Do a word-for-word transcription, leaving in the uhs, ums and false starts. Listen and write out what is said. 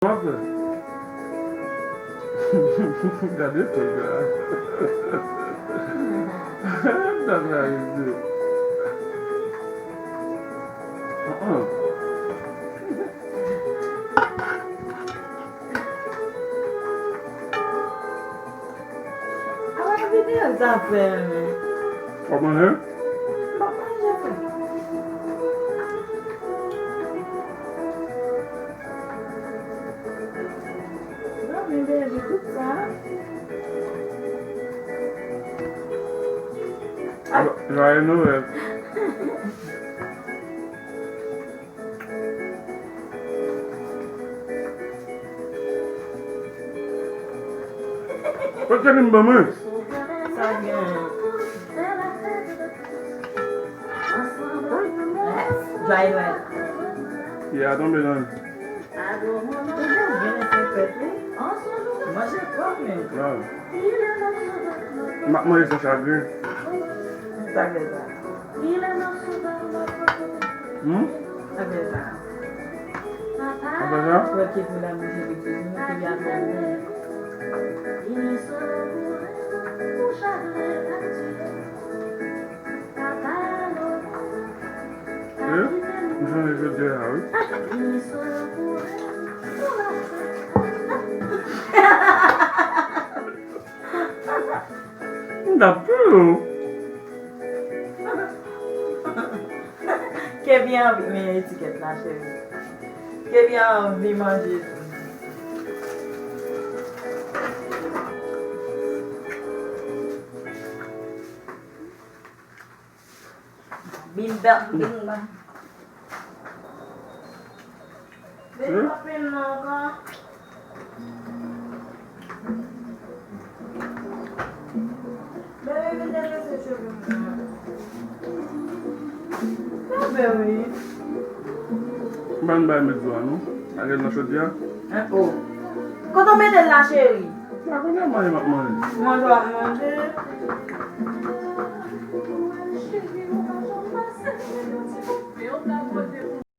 Gade fè sa. Gade fè sa. Awa videyo sa fè men. W ap manje? M ap manje frè. Dòmi bebe tout sa. Joyeux Noël. Kot kè li m ban mwen? Sa gen. Dry light. Yeah, tonbe nan. Manje pòm men. M ap manje san chagren. Sa gen sa. Hmm? Sa gen sa. Sa gen sa? Wè ke pou la manje li tou. Mwen te gen ato. Eh, m chanje jodi a, wi. M t ap tou. Kevin anvi men etikèt la, cheri. Kevin anvi manje tou. Bim bam bim bam. Vin pa pen nan ankò. Bebe vin detrese cheve mwen. Bebe wi. Ban bay met dlo a non. Lage l nan chodyè. Hein, oh. Kote w mete l la, cheri? La kounye a manje m ap manje. Manje w ap manje.